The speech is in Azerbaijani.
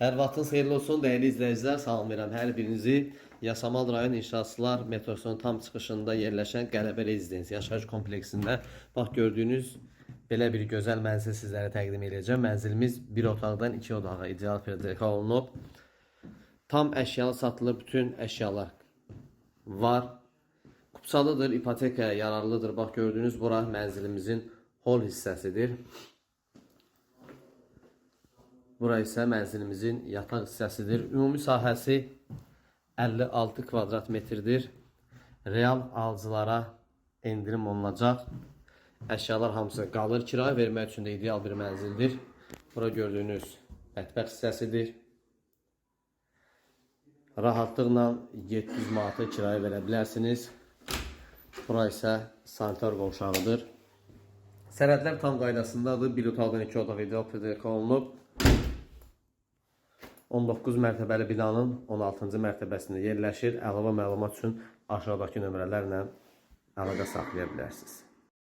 Hər vaxtınız xeyirli olsun dəyərli izləyicilər. Salamlayıram hər birinizi. Yasamal rayon İnşaatçılar metrosunun tam çıxışında yerləşən Qələbə Rezidens yaşayış kompleksində bax gördüyünüz belə bir gözəl mənzil sizlərə təqdim edəcəm. Mənzilimiz bir otaqdan iki otağa ideal PDK olunub. Tam əşyalı satılır, bütün əşyalar var. Kupçalıdır, ipotekaya yararlıdır. Bax gördüyünüz bura mənzilimizin hol hissəsidir. Bura isə mənzilimizin yataq hissəsidir. Ümumi sahəsi 56 kvadrat metrdir. Real alıcılara endirim olunacaq. Əşyalar hamısı qalır. Kirayə vermək üçün də ideal bir mənzildir. Bura gördüyünüz mətbəx hissəsidir. Rahatlıqla 700 manata kirayə verə bilərsiniz. Bura isə sanitar qovşağıdır. Sənədlər tam qaydasındadır. Bir otaqdan iki otaq ideal PDK olunub. 19 mərtəbəli binanın 16-cı mərtəbəsində yerləşir. Əlavə məlumat üçün aşağıdakı nömrələrlə əlaqə saxlaya bilərsiniz.